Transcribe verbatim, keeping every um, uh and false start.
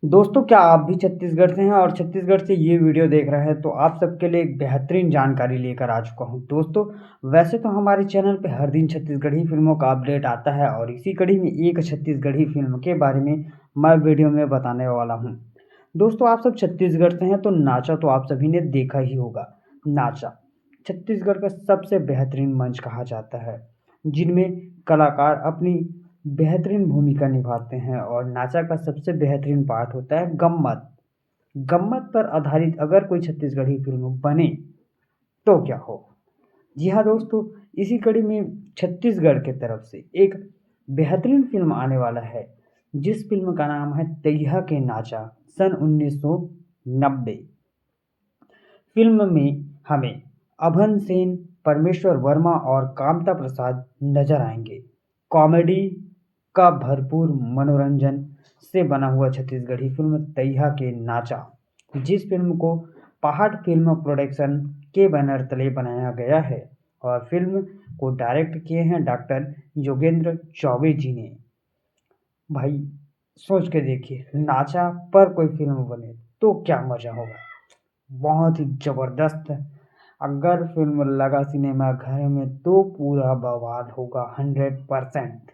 दोस्तों, क्या आप भी छत्तीसगढ़ से हैं और छत्तीसगढ़ से ये वीडियो देख रहे हैं, तो आप सबके लिए एक बेहतरीन जानकारी लेकर आ चुका हूं। दोस्तों, वैसे तो हमारे चैनल पे हर दिन छत्तीसगढ़ी फिल्मों का अपडेट आता है और इसी कड़ी में एक छत्तीसगढ़ी फिल्म के बारे में मैं वीडियो में बताने वाला हूं। दोस्तों, आप सब छत्तीसगढ़ से हैं, तो नाचा तो आप सभी ने देखा ही होगा। नाचा छत्तीसगढ़ का सबसे बेहतरीन मंच कहा जाता है, जिनमें कलाकार अपनी बेहतरीन भूमिका निभाते हैं और नाचा का सबसे बेहतरीन पार्ट होता है गम्मत। गम्मत पर आधारित अगर कोई छत्तीसगढ़ी फिल्म बने तो क्या हो। जी हाँ दोस्तों, इसी कड़ी में छत्तीसगढ़ के तरफ से एक बेहतरीन फिल्म आने वाला है, जिस फिल्म का नाम है तैहा के नाचा, सन उन्नीस सौ नब्बे। फिल्म में हमें अभन सेन, परमेश्वर वर्मा और कामता प्रसाद नजर आएंगे। कॉमेडी का भरपूर मनोरंजन से बना हुआ छत्तीसगढ़ी फिल्म तैहा के नाचा, जिस फिल्म को पहाड़ फिल्म प्रोडक्शन के बैनर तले बनाया गया है और फिल्म को डायरेक्ट किए हैं डॉक्टर योगेंद्र चौबे जी ने। भाई, सोच के देखिए, नाचा पर कोई फिल्म बने तो क्या मजा होगा। बहुत ही जबरदस्त। अगर फिल्म लगा सिनेमा घर में तो पूरा बवाल होगा, हंड्रेड परसेंट।